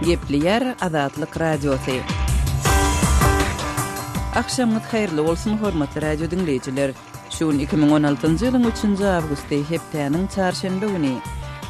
Gepleýär Azatlyk Radiosy. Agşamyňyz haýyrly bolsun, hormatly radio diňleýjiler! Şu gün 2016-njy ýylyň üçünji awgusty, hepdäniň çarşenbe güni.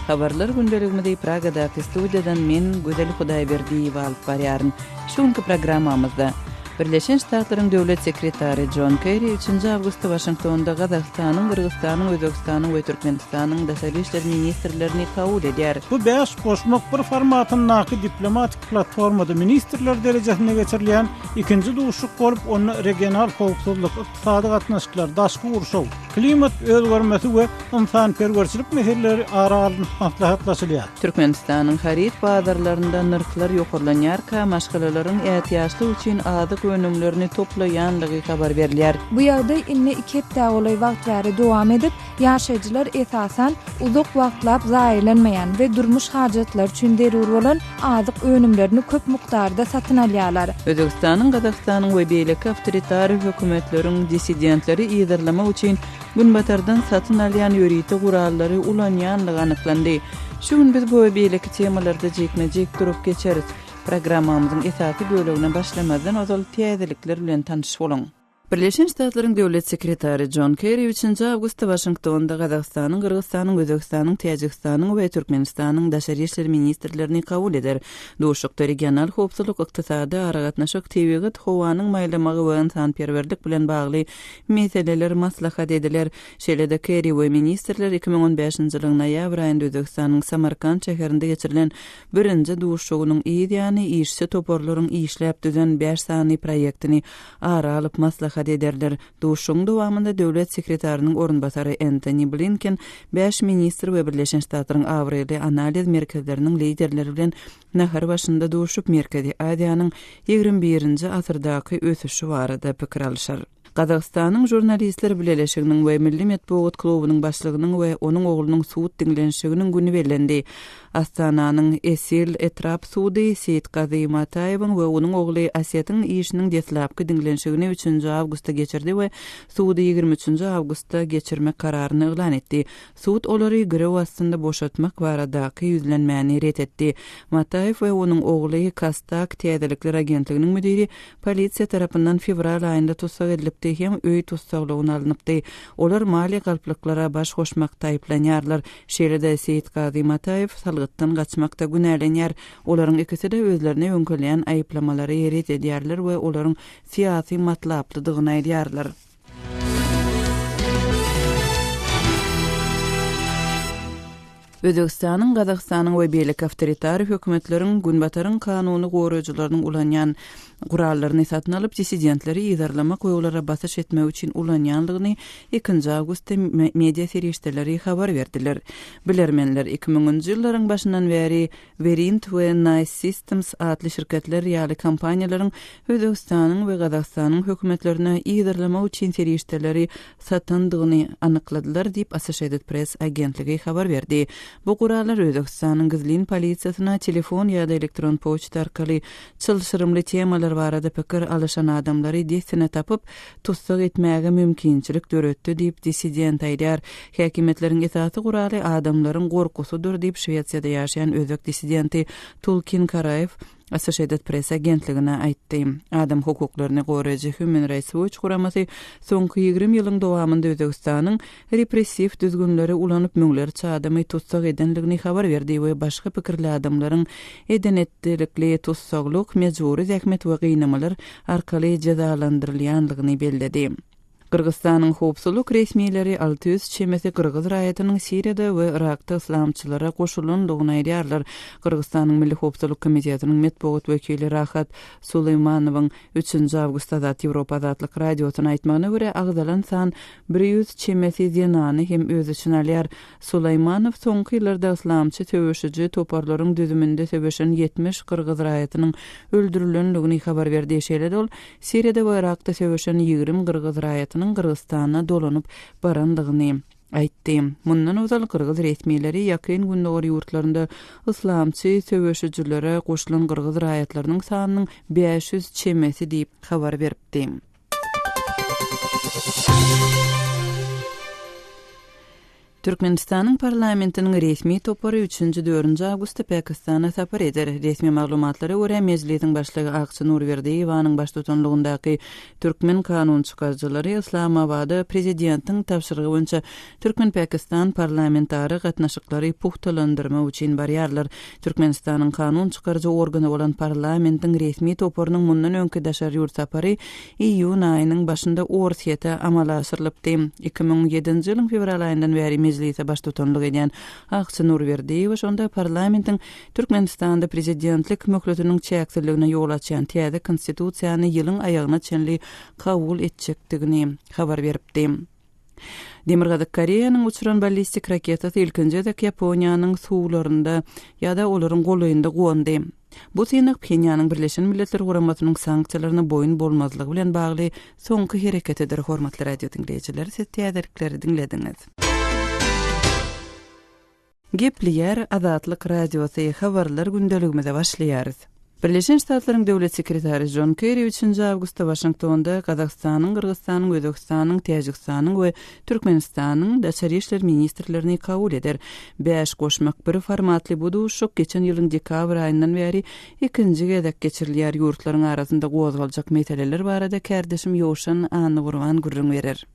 Habarlar gündeligimizi Pragadaky studiýadan men, Gözel Hudaýberdiýewa alyp barýaryn. Şu günki programmamyzda Birleşen Ştatlaryň Döwlet sekretary Jon Kerri üçünji awgustda Waşingtonda Gazagystanyň, Gyrgyzystanyň, Özbegistanyň we Türkmenistanyň daşary işler ministrlerini kabul edýär. Bu bäş goşmak bir formatyndaky diplomatik platformada ministrler derejesinde geçirilýän ikinji duşuşyk bolup, onda regional howpsuzlyk, ykdysady gatnaşyklar, daşky gurşaw, klimat özgermesi we ynsanperwerçilik meseleleri ara alnyp maslahatlaşylýar. Türkmenistanyň haryt bazarlarynda nyrhlar ýokarlanýarka, maşgalalaryň ätiýaçlyk üçin azyk önümlerini toplaýanlygy habar berilýär. Bu ýagdaý indi iki hepdä golaý wagt bäri dowam edip, Ýaşaýjylar esasan, uzak wagtlap zaýalanmaýan we durmuş hajatlary üçin zerur bolan azyk önümlerini köp mukdarda satyn alýarlar. Özbegistanyň, Gazagystanyň we beýleki awtoritar hökümetleriň dissidentleri yzarlamak üçin Günbatardan satyn alýan ýörite gurallary ulanýanlygy anyklandy. Şu gün biz bu we beýleki temalarda jikme-jik durup geçeris. Programmamyzyň esasy bölegine başlamazdan ozal täzelikler bilen tanyş boluň. Birleşen Ştatlaryň Döwlet sekretary Jon Kerri üçünji awgustda Waşingtonda Gazagystanyň, Gyrgyzystanyň, Özbegistanyň, Täjigistanyň we Türkmenistanyň daşary işler ministrlerini kabul eder. Duşuşykda regional howpsuzlyk, ykdysady aragatnaşyk, tebigat, howanyň maýlamagy we ynsanperwerlik bilen bagly meseleler maslahat ediler. Şeýle-de Kerri we ministrler 2015-nji ýylyň noýabr aýynda Özbegistanyň Samarkant şäherinde geçirilen birinji duşuşygynyň yz ýany işçi toparlaryň işläp düzen bäş sany proýektini ara alyp maslahat ederler. Duşuşygyň dowamynda döwlet sekretarynyň orunbasary Entoni Blinken bäş ministr we Birleşen Ştatlaryň abraýly analiz merkezleriniň liderleri bilen nahar başynda duşup, Merkezi Aziýanyň ýigrimi birinji asyrdaky ösüşi barada pikir alyşar. Gazagystanyň Žurnalistler bileleşiginiň we Milli metbugat klubunyň başlygynyň we onuň oglunyň sud diňlenişiginiň güni bellendi. Astananyň Esil etrap sudy Seýitgazy Mataýewiň we onuň ogly Asetiň işiniň deslapky diňlenişigini üçünji awgustda geçirdi we sudy 23-nji awgustda geçirmek kararyny yglan etdi. Sud olary girew astynda boşatmak baradaky ýüzlenmäni ret etdi. Mataýew we onuň ogly Kastak täzelikler agentliginiň müdiri polisiýa tarapyndan fewral aýynda tussag edilipdi hem öý tussaglygyna alnypdy. Olar maliýe galplyklara baş goşmakda aýyplanýarlar. Şeýle-de Seýitgazy Mataýew salgytdan gaçmakda günälenýär. Olaryň ikisi-de özlerine ýöňkelýän aýyplamalary ret edýärler we olaryň syýasy matlaplydygyny aýdýarlar. Özbegistanyň, Gazagystanyň we beýleki awtoritar hökümetleriň Günbataryň kanuny goraýjylarynyň ulanýan gurallaryny satyn alyp, dissidentleri yzarlamak we olara basyş etmek üçin ulanýandygyny ikinji awgustda media serişdeleri habar berdiler. Bilermenler iki müňünji ýyllaryň başyndan bäri Verint we Nice Systems atly şirketler ýaly kompaniýalaryň Özbegistanyň we Gazagystanyň hökümetlerine yzarlamak üçin serişdeleri satandygyny anykladylar diýip, Associated Press agentligi habar berdi. Bu gurallar Özbegistanyň gizlin polisiýasyna telefon ýa-da elektron poçta arkaly çylşyrymly temalar barada pikir alyşan adamlary dessine tapyp, tussag etmäge mümkinçilik döretdi diýip, dissident aýdýar. Häkimiýetleriň esasy guraly adamlaryň gorkusydyr diýip, Şwesiýada ýaşaýan özbek dissidenti Tulkin Karaýew Associated Press agentligine aýtdy. Adam hukuklaryny goraýjy Human Rights Watch guramasy soňky 20 ýylyň dowamynda Özbegistanyň repressiw düzgünleri ulanyp müňlerçe adamy tussag edendigini habar berdi we başga pikirli adamlaryň eden-etdilikli tussaglyk, mejbury zähmet we gynamalar arkaly jezalandyrylýandygyny belledi. Gyrgyzystanyň howpsuzlyk resmileri 600 çemesi gyrgyz raýatynyň Siriýada we Yrakda yslamçylara goşulandygyny aýdýarlar. Gyrgyzystanyň Milli howpsuzlyk komitetiniň metbugat wekili Rahat Suleýmanowyň üçünji awgustda Azat Ýewropa Azatlyk Radiosyna aýtmagyna görä, agzalan san 100 çemesi zenany hem öz içine alýar. Sulaýmanow soňky ýyllarda yslamçy söweşiji toparlaryň düzüminde söweşen 70 gyrgyz raýatynyň öldürilendigini habar berdi. Şeýle-de ol Siriýada we Yrakda söweşen 20 gyrgyz raýatynyň Gyrgyzystana dolanyp barandygyny aýtdy. Mundan ozal gyrgyz resmileri Ýakyn Gündogar ýurtlarynda yslamçy söweşijilere goşulan gyrgyz raýatlarynyň sanynyň 500 çemesi diýip habar beripdi. Türkmenistanyň parlamentiniň resmi topary üçünji, dördünji awgustda Pakistana sapar eder. Resmi maglumatlara görä, Mejlisiň başlygy Akça Nurberdiýewanyň baştutanlygyndaky türkmen kanunçykaryjylary Yslamabada prezidentiň tabşyrygy boýunça türkmen-pakistan parlamentara gatnaşyklary pugtalandyrmak üçin barýarlar. Türkmenistanyň kanun çykaryjy organy bolan parlamentiň resmi toparynyň mundan öňki daşary ýurt sapary iýun aýynyň başynda Orsýete amala aşyrylypdy. 2007-nji ýylyň fewral aýyndan bäri Mejlise baştutanlyk edýän Akça Nurberdiýewa şonda parlamentiň Türkmenistanda prezidentlik möhletiniň çäksizligine ýol açýan täze Konstitusiýany ýylyň aýagyna çenli kabul etjekdigini habar beripdi. Demirgazyk Koreýanyň uçuran ballistik raketasy ilkinji gezek Ýaponiýanyň suwlarynda ýa-da olaryň golaýynda gondy. Bu synag Phenýanyň Birleşen Milletler Guramasynyň sanksiýalaryna boýun bolmazlygy bilen bagly soňky hereketidir. Hormatly radio diňleýjiler, siz täzelikleri diňlediňiz. Gepleýär Azatlyk Radiosy, Habarlar gündeligimize başlaýarys. Birleşen Ştatlaryň Döwlet sekretary Jon Kerri üçünji awgustda Waşingtonda Gazagystanyň, Gyrgyzystanyň, Özbegistanyň, Täjigistanyň we Türkmenistanyň daşary işler ministrlerini kabul eder. Bäş goşmak bir formatly bu duşuşyk geçen ýylyň dekabr aýyndan bäri ikinji gezek geçirilýär. Ýurtlaryň arasynda gozgaljak meseleler barada kärdeşim Ýowşan Annagurban gürrüň berer.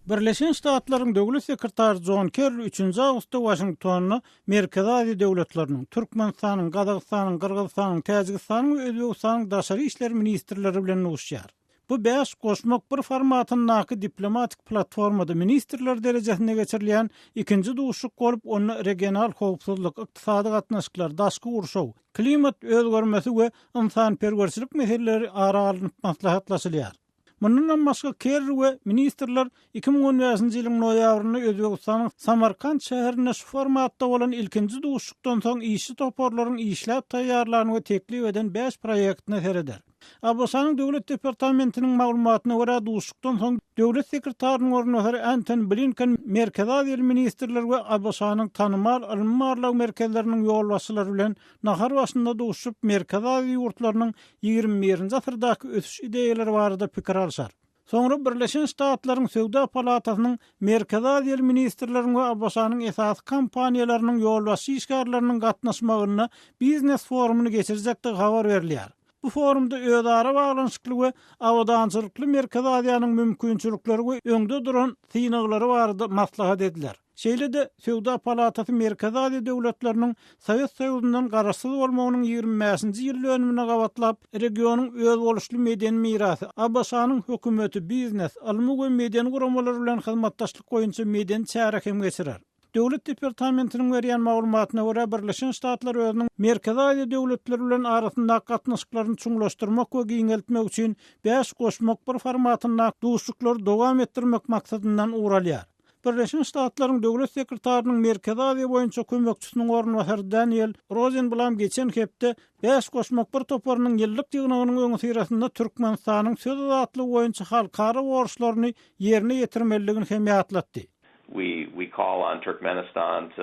Birleşen Ştatlaryň Döwlet sekretary Jon Kerri üçünji awgustda Waşingtonda Merkezi Aziýa döwletleriniň, Türkmenistanyň, Gazagystanyň, Gyrgyzystanyň, Täjigistanyň we Özbegistanyň daşary işler ministrleri bilen duşuşýar. Bu bäş goşmak bir formatyndaky diplomatik platformada ministrler derejesinde geçirilýän ikinji duşuşyk bolup, onda regional howpsuzlyk, ykdysady gatnaşyklar, daşky gurşaw, klimat özgermesi we ynsanperwerçilik meseleleri ara alnyp maslahatlaşylýar. Mundanam başga, Kerri we ministrler 2015-nji ýylyň noýabrynda Özbegistanyň Samarkant şäherinde şu formatda bolan ilkinji duşuşykdan soň işçi toparlaryň işläp taýýarlan we teklip eden bäş proýektine sereder. ABŞ-nyň Döwlet departamentiniň maglumatyna görä, duşuşykdan soň döwlet sekretarynyň orunbasary Antony Blinken Merkezi Aziýaly ministrler we ABŞ-nyň tanymal ylmy-barlag merkezleriniň ýolbaşçylary bilen nahar başynda duşuşyp, Merkezi Aziýa ýurtlarynyň ýigrimi birinji asyrdaky ösüş ideýalary barada pikir alşar. Soňra Birleşen Ştatlaryň Söwda palatasynyň Merkezi Aziýaly ministrleriň we ABŞ-nyň esasy kompaniýalarynyň ýolbaşçy işgärleriniň gatnaşmagynda biznes forumyny geçirjekdigi habar berilýär. Bu forumda özara baglanyşykly we abadançylykly Merkezi Aziýanyň mümkinçilikleri we öňde duran synaglary barada maslahat ediler. Şeýle-de, Söwda palatasy Merkezi Aziýa döwletleriniň Sowet Soýuzyndan garaşsyz bolmagynyň 25-nji ýyl dönümine gabatlap, regionyň özboluşly medeni mirasy, ABŞ-nyň hökümeti, biznes, ylmy we medeni guramalar bilen hyzmatdaşlyk boýunça medeni çäre hem geçirer. Döwlet departamentiniň berýän maglumatyna görä, Birleşen Ştatlar özüniň Merkezi Aziýa döwletleri bilen arasyndaky gatnaşyklaryny çuňlaşdyrmak we giňeltmek üçin bäş goşmak bir formatyndaky duşuşyklary dowam etdirmek maksadyndan ugur alýar. Birleşen Ştatlaryň Döwlet sekretarynyň Merkezi Aziýa boýunça kömekçisiniň orunbasary Daniel Rozenblam geçen hepde Bäş goşmak bir toparynyň ýyllyk ýygnagynyň öňüsyrasynda Türkmenistanyň söz azatlygy boýunça halkara borçlaryny ýerine ýetirmelidigini hem ýatlatdy. We we call on Turkmenistan to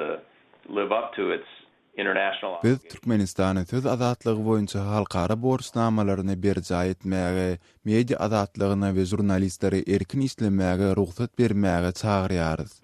live up to its Biz Türkmenistany söz azatlygy boýunça halkara borçnamalaryny berjaý etmäge, media azatlygyna we žurnalistlere erkin işlemäge rugsat bermäge çagyrýarys.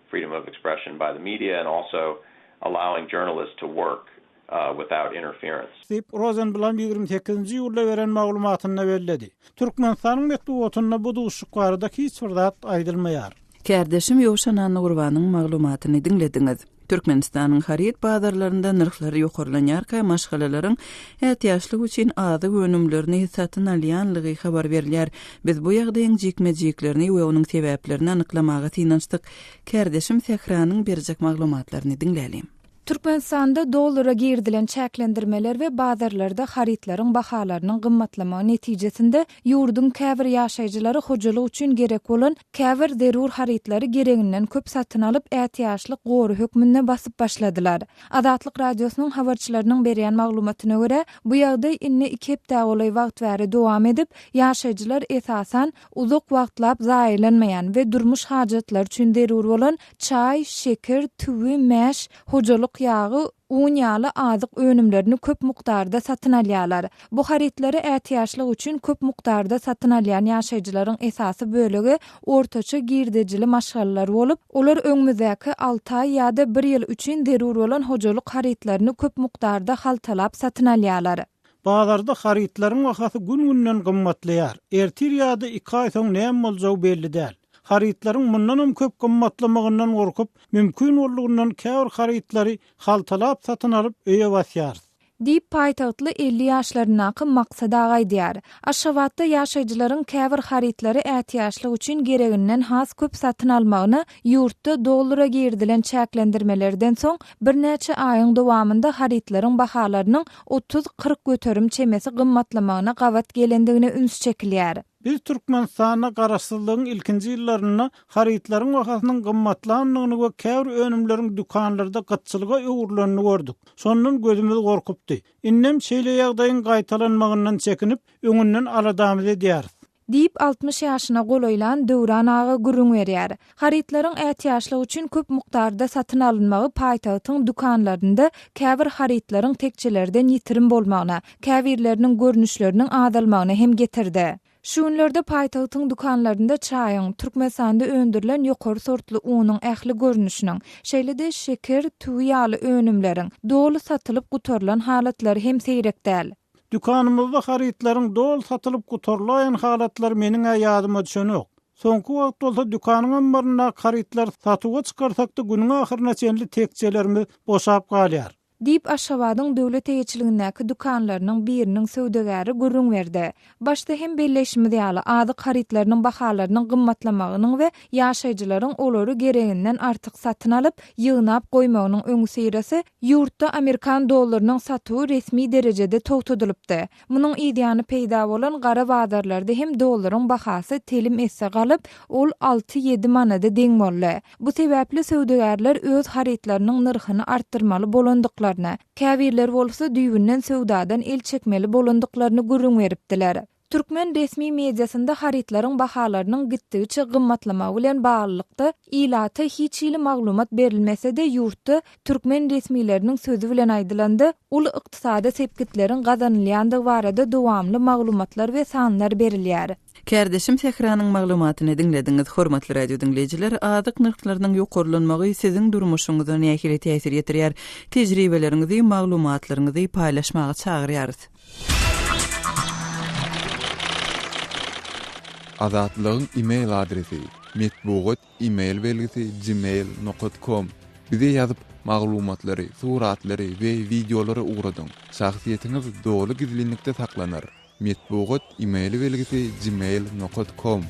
Diýip, Rozenblam 28-nji iýulda beren maglumatynda belledi. Türkmenistanyň metbugatynda bu duşuşyk barada hiç bir zat aýdylmaýar. Kärdeşim Ýowşan Annagurbanyň maglumatyny diňlediňiz. Türkmenistanyň haryt bazarlarynda nyrhlar ýokarlanýarka, maşgalalaryň ätiýaçlyk üçin azyk önümlerini satyn alýanlygy habar berilýär. Biz bu ýagdaýyň jikme-jiklerini we onuň sebäplerini anyklamaga synanyşdyk. Kärdeşim Sähranyň berjek maglumatlaryny diňläliň. Türkmenistanda dollara girizilen çäklendirmeler we bazarlarda harytlaryň bahalarynyň gymmatlamagy netijesinde ýurduň käbir ýaşaýjylary hojalyk üçin gerek bolan käbir zerur harytlary gereginden köp satyn alyp, ätiýaçlyk gory hökmünde basyp başladylar. Azatlyk Radiosynyň habarçylarynyň berýän maglumatyna görä, bu ýagdaý indi iki hepdä golaý wagt bäri dowam edip, ýaşaýjylar esasan, uzak wagtlap zaýalanmaýan we durmuş hajatlary üçin zerur bolan çaý, şeker, tüwi, mäş, hojalyk ýagy, un ýaly azyk önümlerini köp mukdarda satyn alýarlar. Bu harytlary ätiýaçlyk üçin köp mukdarda satyn alýan ýaşaýjylaryň esasy bölegi ortaça girdejili maşgalalar bolup, olar öňümizdäki alty aý ýa-da bir ýyl üçin zerur bolan hojalyk harytlaryny köp mukdarda haltalap satyn alýarlar. Bazarda harytlaryň bahasy gün-günden gymmatlaýar. Ertir ýa-da iki aý soň näme boljagy belli däl. Harytlaryň mundanam köp gymmatlamagyndan gorkup, mümkin boldugyndan käbir harytlary haltalap satyn alyp, öýe basýarys. Diýip, paýtagtly 50 ýaşlaryndaky Maksat aga aýdýar. Aşgabatda ýaşaýjylaryň käbir harytlary ätiýaçlyk üçin gereginden has köp satyn almagyna ýurtda dollara girizilen çäklendirmelerden soň birnäçe aýyň dowamynda harytlaryň bahalarynyň 30-40 göterim çemesi gymmatlamagyna gabat gelendigine üns çekilýär. Biz Türkmenistanda garaşsyzlygyň ilkinji ýyllarynda harytlaryň bahasynyň gymmatlandygyny we käbir önümleriň dükanlarda gytçylyga öwrülenini gördük. Şondan gözümiz gorkupdy. Indem şeýle ýagdaýyň gaýtalanmagyndan çekinip, öňünden aladamyzy edýäris. Diýip, 60 ýaşyna golaýlan Döwran aga gürrüň berýär. Harytlaryň ätiýaçlyk üçin köp mukdarda satyn alynmagy paýtagtyň dükanlarynda käbir harytlaryň tekjelerden ýitirim bolmagyna, käbirleriniň görnüşleriniň azalmagyna hem getirdi. Şu günlerde paýtagtyň dükanlarynda çaýyň, Türkmenistanda öndürilen ýokary sortly unuň ähli görnüşiniň, şeýle-de şeker, tüwi ýaly önümleriň doly satylyp gutarylan halatlary hem seýrek däl. Dükanymyzda harytlaryň doly satylyp gutarylaýan halatlary meniň-ä ýadyma düşenok. Soňky wagt bolsa dükanyň ammaryndaky harytlary satuwa çykarsak-da günüň ahyryna çenli tekjelerimiz boşap galýar. Diýip, Aşgabadyň döwlet eýeçiligindäki dükanlarynyň biriniň söwdagäri gürrüň berdi. Başda hem belleýşimiz ýaly, azyk harytlarynyň bahalarynyň gymmatlamagynyň we ýaşaýjylaryň olary gereginden artyk satyn alyp, ýygnap goýmagynyň öňüsyrasy ýurtda amerikan dollarynyň satuwy resmi derejede togtadylypdy. Munuň yzýany peýda bolan gara bazarlarda hem dollaryň bahasy telim esse galyp, ol alty-ýedi manada deň boldy. Bu sebäpli söwdagärler öz harytlarynyň nyrhyny artdyrmaly bolandyklaryny, käbirleri bolsa düýbünden söwdadan el çekmeli bolandyklaryny gürrüň beripdiler. Türkmen resmi mediasynda harytlaryň bahalarynyň gitdigiçe gymmatlamagy bilen baglylykda, ilata hiç hili maglumat berilmese-de, ýurtda, türkmen resmileriniň sözi bilen aýdylanda, uly ykdysady sepgitleriň gazanylýandygy barada dowamly maglumatlar we sanlar berilýär. Kärdeşim Sähranyň maglumatyny diňlediňiz. Hormatly radio diňleýjiler, azyk nyrhlarynyň ýokarlanmagy siziň durmuşyňyza nähili täsir ýetirýär? Tejribeleriňizi, maglumatlaryňyzy paýlaşmaga çagyrýarys. Azatlygyň e-mail adresi, metbugat e-mail belgisi gmail nokat kom. Bize ýazyp, maglumatlary, suratlary we wideolary ugradyň. Şahsyýetiňiz doly gizlinlikde saklanar. Metbugat e-mail belgisi gmail nokat kom.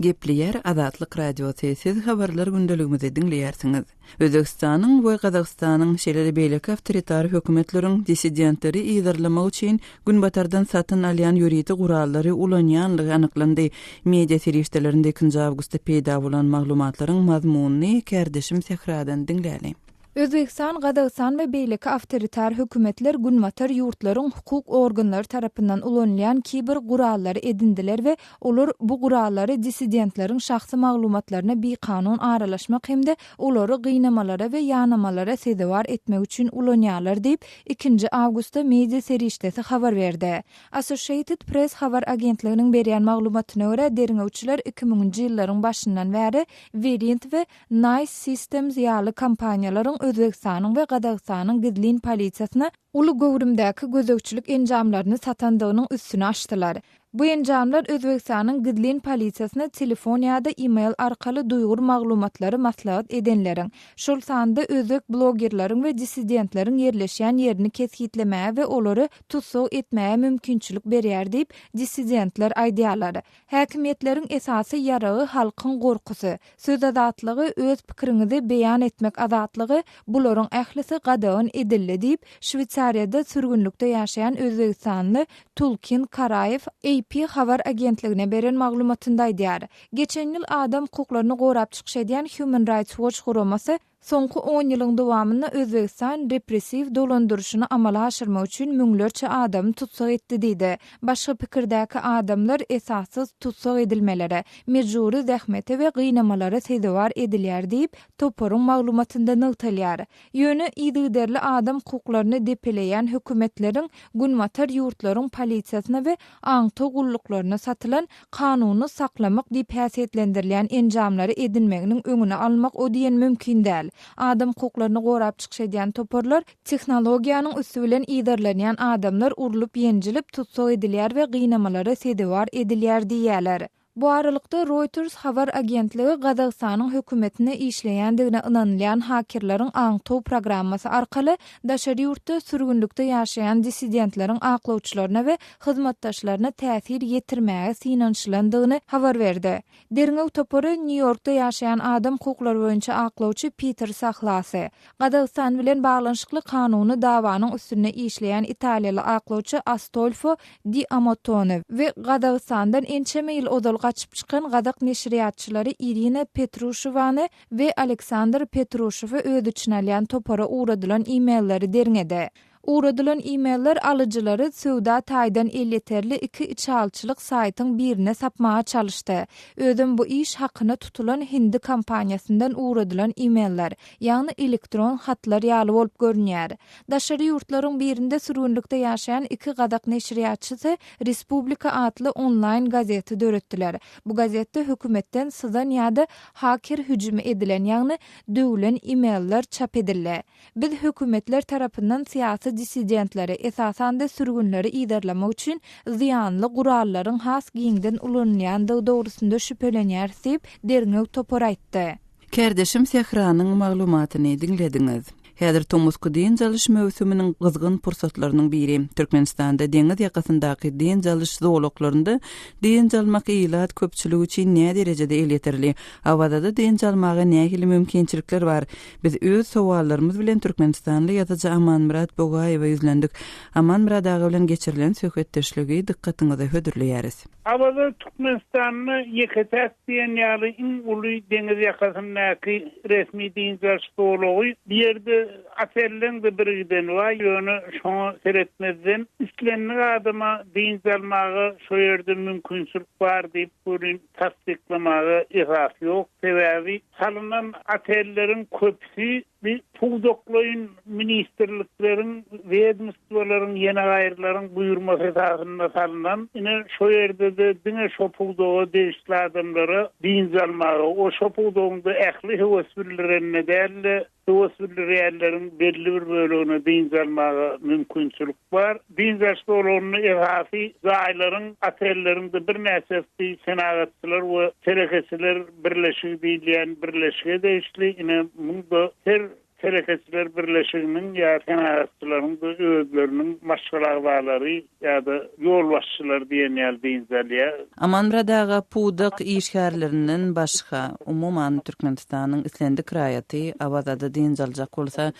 Gepleýär Azatlyk Radiosy, siz habarlar gündeligimizi diňleýärsiňiz. Özbegistanyň we Gazagystanyň, şeýle-de beýleki awtoritar hökümetleriň dissidentleri yzarlamak üçin Günbatardan satyn alýan ýörite gurallary ulanýanlygy anyklandy. Media serişdelerinde ikinji awgustda peýda bolan maglumatlaryň mazmunyny kärdeşim Sähradan diňläli. Özbegistan, Gazagystan we beýleki awtoritar hökümetler günbatar ýurtlaryň hukuk organlary tarapyndan ulanylýan kiber gurallary edindiler we olar bu gurallary dissidentleriň şahsy maglumatlaryna bikanun aralaşmak hem-de olary gynamalara we ýanamalara sezewar etmek üçin ulanýarlar diýip, ikinji awgustda media serişdesi habar berdi. Associated Press habar agentliginiň berýän maglumatyna görä, derňewçiler iki müňünji ýyllaryň başyndan bäri Verint we Nice Systems ýaly kompaniýalaryň Özbegistanyň we Gazagystanyň gizlin polisiýasyna uly göwrümdäki gözegçilik enjamlaryny satandygynyň üstüni açdylar. Bu enjamlar Özbegistanyň gizlin polisiýasyna telefon ýa-da e-mail arkaly duýgur maglumatlary maslahat edenleriň, şol sanda özbek blogerleriň we dissidentleriň ýerleşýän ýerini kesgitlemäge we olary tussag etmäge mümkinçilik berýär diýip, dissidentler aýdýarlar. Häkimiýetleriň esasy ýaragy halkyň gorkusy. Söz azatlygy, öz pikiriňizi beýan etmek azatlygy, bularyň ählisi gadagan edildi diýip, Şweýsariýada sürgünlikde ýaşaýan özbegistanly Tulkin Karaýew AP habar agentligine beren maglumatynda aýdýar. Geçen ýyl adam hukuklaryny gorap çykyş edýän Human Rights Watch guramasy. Soňky on ýylyň dowamynda Özbegistan repressiw dolandyryşyny amala aşyrmak üçin müňlerçe adamy tussag etdi diýdi. Başga pikirdäki adamlar esassyz tussag edilmelere, mejbury zähmete we gynamalara sezewar edilýär diýip, toparyň maglumatynda nygtalýar. Ýöne yzygiderli adam hukuklaryny depeleýän hökümetleriň günbatar ýurtlaryň polisiýasyna we aňtaw gulluklaryna satylan kanuny saklamak diýip häsiýetlendirilýän enjamlary edinmeginiň öňüni almak o diýen mümkin däl. Adam hukuklaryny gorap çykyş edýän toparlar tehnologiýanyň üsti bilen yzarlanýan adamlar urlup-ýenjilip, tussag edilýär we gynamalara sezewar edilýär diýýärler. Bu aralykda, Reuters habar agentligi Gazagystanyň hökümetinde işleýändigine ynanylýan hakerleriň aňtaw programmasy arkaly daşary ýurtda sürgünlikde ýaşaýan dissidentleriň aklawçylaryna we hyzmatdaşlaryna täsir ýetirmäge synanyşylandygyny habar berdi. Derňew topary Nýu-Ýorkda ýaşaýan adam hukuklary boýunça aklawçy Piter Sahlasy, Gazagystan bilen baglanyşykly kanuny dawanyň üstünde işleýän italiýaly aklawçy Astolfo Di Amotony we Gazagystandan ençeme ýyl ozal gaçyp çykan gazak neşirýatçylary Irina Petruşewany we Aleksandr Petruşewi öz içine alýan topara ugradylan e-mailleri derňedi. Ugradylan e-mailler alyjylary söwda taýdan elýeterli iki içalyçylyk saýtyň birine sapmaga çalyşdy. Özem bu iş hakyna tutulan hindi kompaniýasyndan ugradylan e-mailler, ýagny elektron hatlar ýaly bolup görünýär. Daşary ýurtlaryň birinde sürgünlikde ýaşaýan iki gazak neşirýatçysy Respublika atly onlaýn gazeti döretdiler. Bu gazetde hökümetden syzan ýa-da haker hüjümi edilen, ýagny döwlen e-mailler çap edildi. Biz hökümetler tarapyndan syýasy dissidentleri, esasan-da sürgünleri yzarlamak üçin zyýanly gurallaryň has giňden ulanylýandygy dogrusynda şübhelenýäris diýip, derňew topary aýtdy. Kärdeşim Sähranyň maglumatyny diňlediňiz. Häzir tomusky dynç alyş möwsüminiň gyzgyn pursatlarynyň biri. Türkmenistanda deňiz ýakasyndaky dynç alyş zolaklarynda dynç almak ilat köpçüligi üçin näderejede elýeterli? Awazada dynç almaga nähili mümkinçilikler bar? Biz öz sowallarymyz bilen türkmenistanly ýazyjy Amanmyrat Bogaýewe ýüzlendik. Amanmyrat aga bilen geçirilen söhbetdeşligi dykgatyňyza hödürleýäris. Awaza Türkmenistanda ýeke-täk diýen ýaly iň uly deňiz ýakasyndaky resmi dynç alyş zolagy. Bu ýerde otelleň-de birgideni bar, ýöne şoňa seretmezden, islendik adama dynç almaga şo ýerde mümkinçilik bar diýip welin tassyklamaga esas ýok. Sebäbi Salnan otelleriň köpüsi bi pudaklaýyn ministrlikleriň, wedomstwolaryň, ýene gaýrylaryň buýurmasy esasynda salnan. Ine, şo ýerde-de diňe şo pudaga degişli adamlara dynç almaga, o şo pudagyň-da ähli höwes bildirenine däl-de, Höwes bildirýänleriň belli bir bölegine dynç almaga mümkinçilik bar. Dynç alyş zolagynda esasy jaýlaryň, otelleriň-de birnäçesi Senagatçylar we telekeçiler birleşigi diýilýän birleşige degişli. Ine, muň-da her telekeçiler birleşiginiň ýa senagatçylaryň-da özleriniň maşgala agzalary ýa-da ýolbaşçylary diýen ýaly dynç alýar. Amanmyrat aga pudak işgärlerinden başga, umuman Türkmenistanyň islendik raýaty Awazada dynç aljak bolsa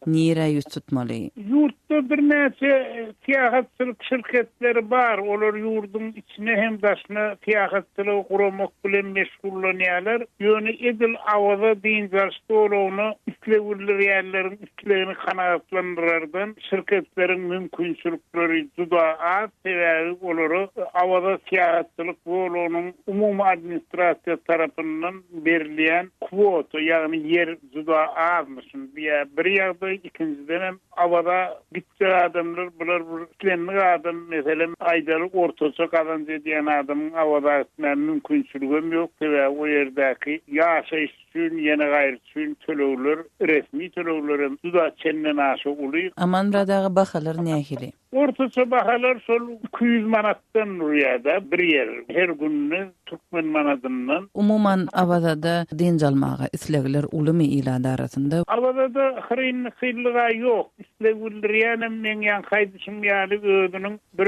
nirä ýüz tutmaly? Ýurtda birnäçe syýahatçylyk şirketleri bar, olar ýurduň içine hem daşyna syýahatçylygy guramak bilen meşgullanýarlar. Ýöne edil Awaza dynç alyş zolagyna isleg bildirýänleriň islegini kanagatlandyrardan şirketleriň mümkinçilikleri juda az, sebäbi olara Awaza syýahatçylyk zolagynyň umumy administrasiýasy tarapyndan berilýän kwota, ýagny ýer juda azmyşyn. Bu-ýa bir ýagdaý, ikinjidenem Awaza gitjek adamlar, bular bir islendik adam, meselem, aýdaly, ortaça gazanç edýän adamyň Awaza gitmäge mümkinçiligem ýok, sebäbi o ýerdäki ýaşaýyş üçin, ýene gaýry üçin tölegler, resmi töleglerem juda çenden aşa uly. Amanmyrat aga bahalar nähili? Ortaça bahalar şol 200 manatdan urýar-da bir ýer, her gününe türkmen manadyndan. Umuman Awazada dynç almaga islegler ulumy ilat arasynda? Awazada hyryn-hyllyga ýok. Isleg bildirýänem meň ýaňky aýdyşym ýaly özüniň bir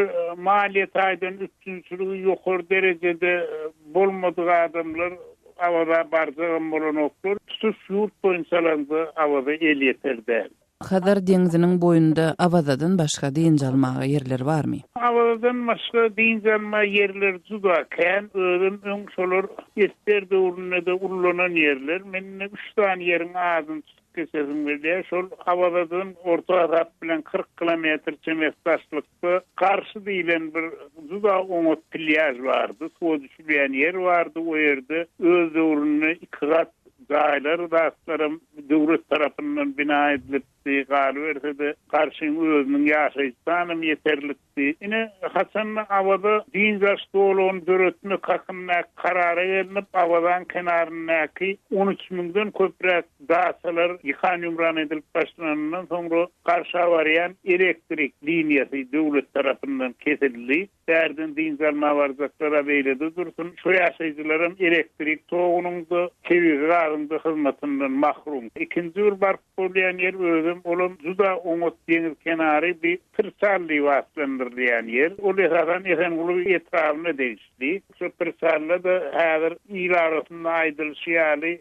maliýe taýdan üpjünçiligi ýokary derejede bolmadyk adamlar Awaza barjagam bolanoklar. Tutuş ýurt boýunça alanda Awaza elýeter däl. Hazar deňziniň boýunda Awazadan başga dynç almaga ýerler barmy? Awazadan başga dynç alma ýerleri juda kän. Özem öň şolar esger döwründe-de ullanan ýerler. Men indi üç sany ýeriň adyny tutup geçesim gelýär. Şol Awazadan orta hasap bilen 40 kilometr çemesi daşlykda Garşy diýlen bir juda oňat plýaž bardy. Suwa düşülýän ýer bardy. O ýerde öz döwründe iki gat Jaýlar zatlaram döwlet tarapyndan bina edilipdi, galyberse-de, Garşyň özüniň ýaşaýyş sanam ýeterlikdi. Ine, haçan-da Awaza dynç alyş zolagyny döretmek hakyndaky karara gelnip, Awazaň kenaryndaky 13 müňden köpräk daçalar ýykan-ýumran edilip başlananyndan soňra Garşa barýan elektrik liniýasy döwlet tarapyndan kesildi. Bärden dynç almaga barjaklar-a beýlede dursun, şu ýaşaýjylaram elektrik togunyň-da, tebigy gazyň-da hyzmatyndan mahrum. Ikinji bir baryp bolýan ýer özem, olam juda oňat deňiz kenary bi Pirçal diýip atlandyrylýan ýer. Ol esasan Esenguly etrabyna degişli. Şo Pirçalda-da häzir il arasynda aýdylyşy ýaly,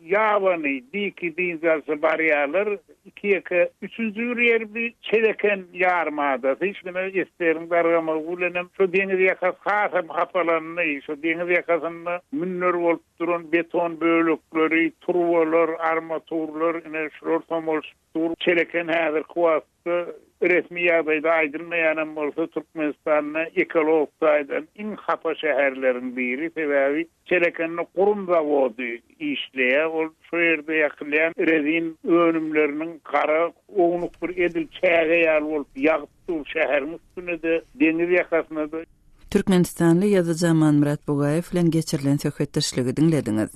Ýabany, diki dynç alşa barýarlar, iki-ýeke. Üçünji bir ýer bi Çeleken ýarym adasy. Şuna esgeriň dargamagy bilenem şo deňiz ýakasy hasam hapalandy. Şo deňiz ýakasynda münber bolup duran beton bölekleri, turbalar, armaturlar ine şular somalyşyp dur. Çeleken häzirki wagtda resmi ýagdaýda aýdylmaýanam bolsa Türkmenistanda ekologik taýdan iň hapa şäherleriň biri. Sebäbi Çelekende gurum zawody işleýär. Ol şo ýerde ýakylýan rezin önümleriniň gara ownuk bir edil çäge ýaly bolup ýagyp dur şäheriň üstüne-de, deňiz ýakasyna-da. Türkmenistanly ýazyjy Amanmyrat Bugaýew bilen geçirilen söhbetdeşligi diňlediňiz.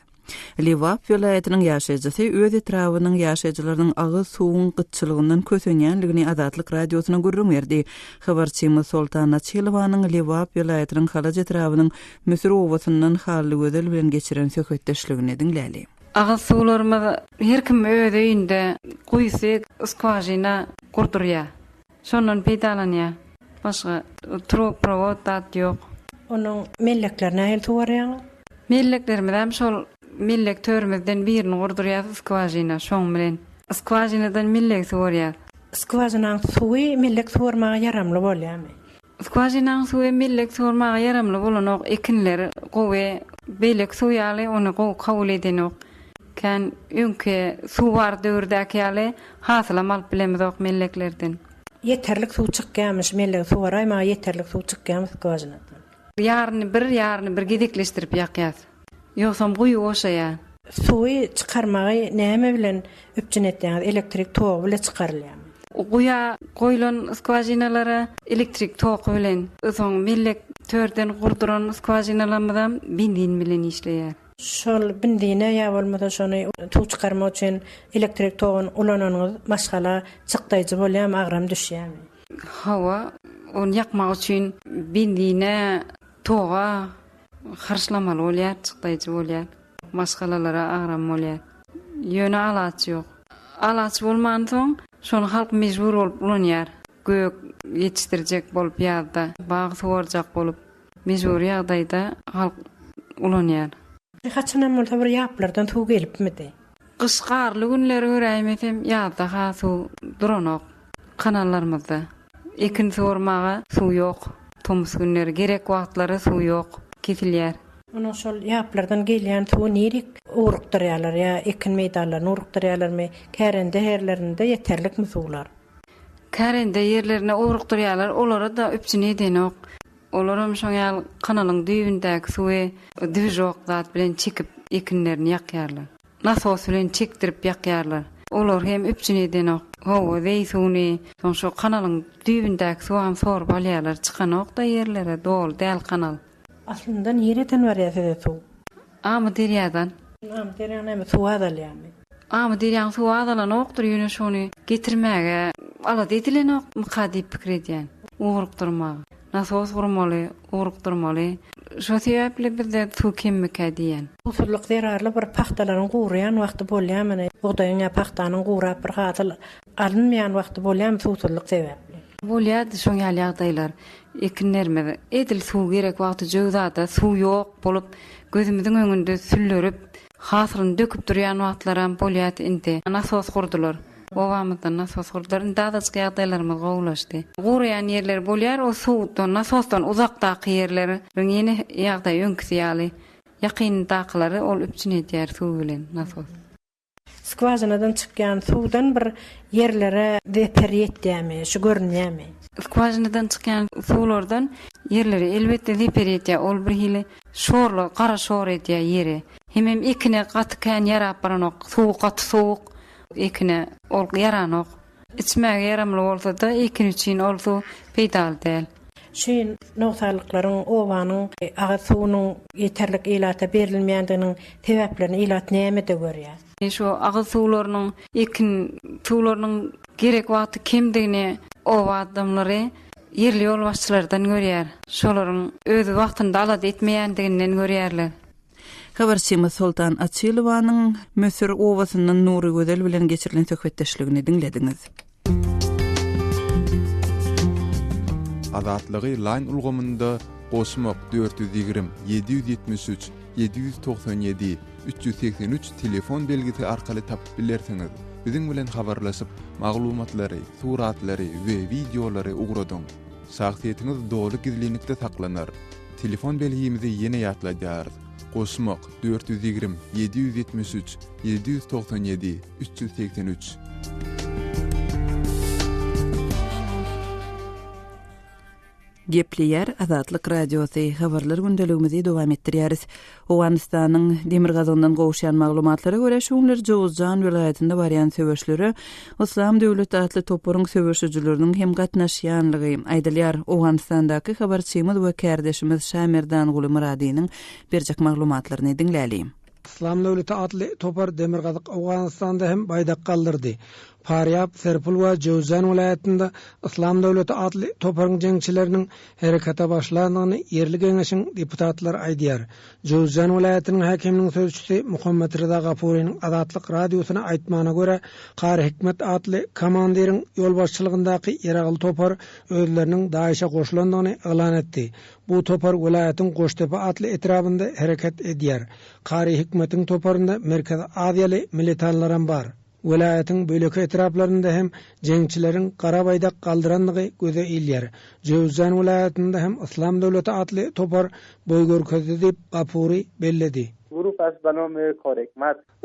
Lebap welaýatynyň ýaşaýjysy öz etrabynyň ýaşaýjylarynyň agyz suwuň gytçylygyndan kösenýändigini Azatlyk Radiosyna gürrüň berdi. Habarçymyz Soltan Açylowanyň Lebap welaýatynyň Halaç etrabynyň Müsür obasyndan Hallygözel bilen geçiren söhbetdeşligini diňläli. Agyz suwlarymyz her kim öz öýünde guýusy, skwažina gurdurýar. Şondan peýdalanýar. Başga trubprowod zat ýok. Onuň mellekleri nähili suwarýaňyz? Melleklerimizem şol mellek törümizden birini gurdurýas skwažina şoň bilen. Skwažinadan mellegi suwarýas. Skwažinaň suwy mellek suwarmaga ýaramly bolýarmy? Skwažinaň suwy mellek suwarmaga ýaramly bolanok, ekinler gowy, beýleki suw ýaly ony gowy kabul edenok. Kän öňki suw bar döwürdäki ýaly hasylam alyp bilemizok melleklerden. Ýeterlik suw çykýarmy şu mellegi suwaraýmaga ýeterlik suw çykýarmy skwažinadan? Ýaryny bir, ýaryny bir gezekleşdirip ýakýas. Ýogsam guýy boşaýar. Suwy çykarmagy näme bilen üpjün etýäňiz? Elektrik togy bile çykarylýarmy? Guýa goýlan skwažinalara elektrik toky bilen, soň mellek törden gurduran skwažinalarymyzam benzin bilen işleýär. Şol benzine ýa bolmasa şony suw çykarmak üçin elektrik toguny ulananyňyz maşgala çykdaýjy bolýarmy, agram düşýärmi? Hawa, ony ýakmak üçin benzine, toga Harçlamaly bolýar, çykdaýjy bolýar. Maşgalalara agram bolýar. Ýöne alaç ýok. Alaç bolmansoň, şony halk mejbur bolup ulanýar. Gök ýetişdirjek bolup ýazda, bag suwarjak bolup, mejbury ýagdaýda halk ulanýar. Haçanam bolsa bir ýaplardan suw gelipmidi? Gyş garly günleri göräýmesem, ýazda-ha suw duranok kanallarymyzda. Ekin suwarmaga suw ýok. Tomus günleri gerek wagtlary suw ýok, kesilýär. Onuň şol ýaplardan gelýän suwy nirik ugrukdyrýarlar ýa ekin meýdanlaryna ugrukdyrýarlarmy? Kärende ýerlerinde ýeterlikmi suwlar? Kärende ýerlerine ugrukdyrýarlar, olara-da üpjün edenok. Olaram şoň ýaly kanalyň düýbündäki suwy dwižok zat bilen çekip ekinlerini ýakýarlar. Nasos bilen çekdirip ýakýarlar. Olar hem üpjün edenok. Hawa, zeý suwuny, soň şo kanalyň düýbündäki suwam sorup alýarlar. Çykanok-da ýerlere, doly däl kanal. Aslynda nireden barýar size suw? Amyderýadan. Amyderýaň näme suwy azalýarmy? Amyderýaň suwy azalanokdyr, ýöne şony getirmäge alada edilenokmyka diýip pikir edýän. Ugrukdyrmaga. Nasos gurmaly, ugrukdyrmaly. Şo sebäpli bizde suw kemmikä diýýän. Suwsuzlyk zerarly bir pagtalaryň guraýan wagty bolýarmy? Bugdaýyň ýa pagtanyň gurap bir hasyl alynmaýan wagty bolýarmy suwsuzlyk sebäpli? Bolýardy şoň ýaly ýagdaýlar. Ekinlerimiz edil suw gerek wagty jöwzada suw ýok bolup, gözümiziň öňünde süllerip, hasylyny döküp durýan wagtlaram bolýardy indi. Nasos gurdular. Obamyzda nasos gurdular. Indi azajyk ýagdaýlarymyz gowulaşdy. Guraýan ýerleri bolýar, o suwdan, nasosdan uzakdaky ýerleriň ýene ýagdaýy öňküsi ýaly. Ýakyndakylary ol üpjün edýär suw bilen nasos. Skwažinadan çykýan suwdan bir ýerlere zeper ýetýärmi, şu görünýärmi? Skwažinadan çykýan suwlardan ýerlere elbetde zeper ýetýär. Ol bir hili şorly, gara şor edýär ýeri. Hemem ekine gaty kän ýarap baranok. Suwy gaty sowuk. Ekine ol ýaranok. Içmäge ýaramly bolsa-da, ekin üçin ol suw peýdaly däl. Şu nogsanlyklaryň obanyň agyz suwunyň ýeterlik ilata berilmeýändiginiň sebäplerini ilat nämede görýär? Şu agyz suwlarynyň, ekin suwlarynyň gerek wagty kemdigini oba adamlary ýerli ýolbaşçylardan görýär. Şolaryň öz wagtynda alada etmeýändiginden görýärler. Habarçymyz Soltan Açylowanyň Müsür obasyndan Nurygözel bilen geçirilen söhbetdeşligini diňlediňiz. Azatlygy Line ulgamynda goşmak 420 773 797 383 telefon belgisi arkaly tapyp bilersiňiz. Biziň bilen habarlaşyp, maglumatlary, suratlary we wideolary ugradyň. Şahsyýetiňiz doly gizlinlikde saklanar. Telefon belgimizi ýene ýatladýarys, goşmak, 420 773 797 383. Gepleýär Azatlyk Radiosy, Habarlar gündeligimizi dowam etdirýäris. Owganystanyň demirgazygyndan gowuşýan maglumatlara görä, şu günler Jowuzjan welaýatynda barýan söweşlere Yslam döwleti atly toparyň söweşijileriniň hem gatnaşýanlygy aýdylýar. Owganystandaky habarçymyz we kärdeşimiz Şamerdanguly Myradynyň berjek maglumatlaryny diňläli. Yslam döwleti atly topar demirgazyk Owganystanda hem baýdak galdyrdy. Farýab, Serpul we Jöwzjan welaýatynda Yslam döwleti atly toparyň jeňçileriniň herekete başlandygyny ýerli geňeşiň deputatlary aýdýar. Jöwzjan welaýatynyň häkiminiň sözçüsi Muhammet Ryza Gafurynyň Azatlyk Radiosyna aýtmagyna görä, Kary Hikmet atly komandiriň ýolbaşçylygyndaky ýaragly topar özleriniň DAIŞ-e goşulandygyny yglan etdi. Bu topar welaýatyň Goştepe atly etrabynda hereket edýär. Kary Hikmetiň toparynda Merkezi Aziýaly militanlaram bar. Welaýatyň beýleki etraplarynda hem jeňçileriň gara baýdak galdyrandygy göze ilýär. Jöwüzjan welaýatynda hem Yslam döwleti atly topar boý görkezdi diýip, Gapury belledi.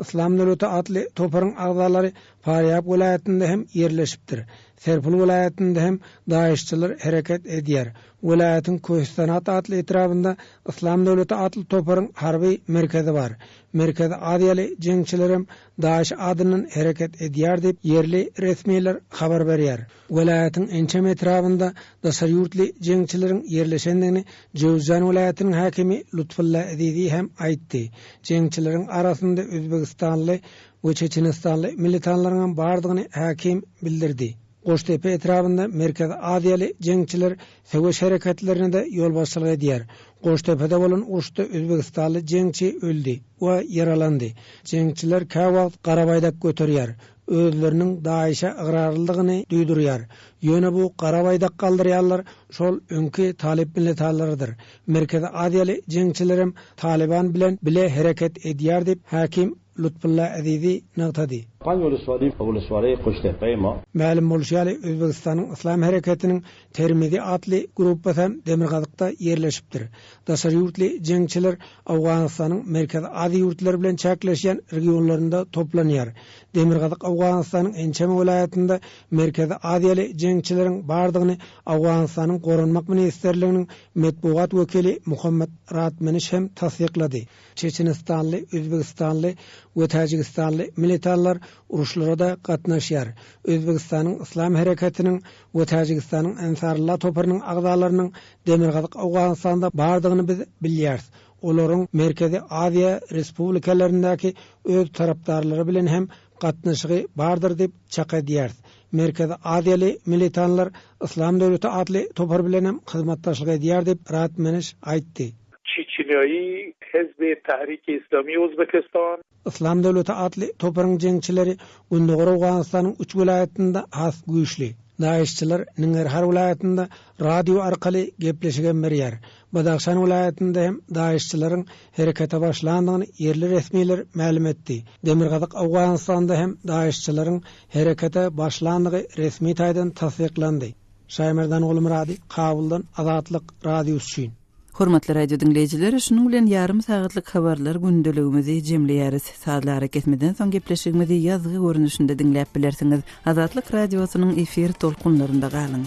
Yslam döwleti atly toparyň agzalary Farýab welaýatynda hem ýerleşipdir. Serpul welaýatynda hem daişçiler hereket edýär. Welaýatyň Köhistanat atly etrabynda Yslam döwleti atly toparyň harby merkezi bar. Merkezi Aziýaly jeňçilerem DAIŞ adyndan hereket edýär diýip, ýerli resmiler habar berýär. Welaýatyň ençeme etrabynda daşary ýurtly jeňçileriň ýerleşendigini Jöwüzjan welaýatynyň häkimi Lutfulla Ezizi hem aýtdy. Jeňçileriň arasynda özbegistanly we çeçenistanly militanlaryňam bardygyny häkim bildirdi. Goştepe etrabynda Merkezi Aziýaly jeňçiler söweş hereketlerine-de ýolbaşçylyk edýär. Goştepede bolan uruşda özbegistanly jeňçi öldi we ýaralandy. Jeňçiler käwagt gara baýdak göterýär, özleriniň DAIŞ-e ygrarlydygyny duýdurýar. Ýöne bu gara baýdak galdyrýanlar şol öňki talyp militanlarydyr. Merkezi Aziýaly jeňçilerem Talyban bilen bile hereket edýär diýip, häkim Lutfulla Ezizi nygtady. Mälim bolşy ýaly, Özbegistanyň Yslam hereketiniň Termizi atly gruppasy hem demirgazykda ýerleşipdir. Daşary ýurtly jeňçiler Owganystanyň Merkezi Aziýa ýurtlary bilen çäkleşýän regionlarynda toplanýar. Demirgazyk Owganystanyň ençeme welaýatynda Merkezi Aziýaly jeňçileriň bardygyny Owganystanyň Goranmak ministrliginiň metbugat wekili Muhammet Radmeniş hem tassyklady. Çeçenistanly, özbegistanly we täjigistanly militanlar uruşlara-da gatnaşýar. Özbegistanyň Yslam hereketiniň we Täjigistanyň Ensarullah toparynyň agzalarynyň Demirgazyk Owganystanda bardygyny biz bilýäris. Olaryň Merkezi Aziýa respublikalaryndaky öz tarapdarlary bilen hem gatnaşygy bardyr diýip çak edýäris. Merkezi Aziýaly militanlar Yslam döwleti atly topar bilen hem hyzmatdaşlyk edýär diýip, Radmeniş aýtdy. Çeçenýaýy Hizbi Tahriki Islami Uzbekistan. Yslam döwleti atly toparyň jeňçileri Gündogar Owganystanyň üç welaýatynda has güýçli. DAIŞ-çylar Ningerhar welaýatynda radio arkaly gepleşigem berýär. Badahşan welaýatynda hem DAIŞ-çylaryň herekete başlandygyny ýerli resmiler mälim etdi. Demirgazyk Owganystanda hem DAIŞ-çylaryň herekete başlandygy resmi taýdan tassyklandy. Şaýmerdan Gulmyrady, Kabuldan Azatlyk Radiosy üçin. Hormatly radio diňleýjiler, şunuň bilen ýarym sagatlyk habarlar gündeligimizi jemleýäris. Sazly arakesmeden soň gepleşigimizi ýazgy görnüşinde diňläp bilersiňiz. Azatlyk Radiosynyň efir tolkunlarynda galyň.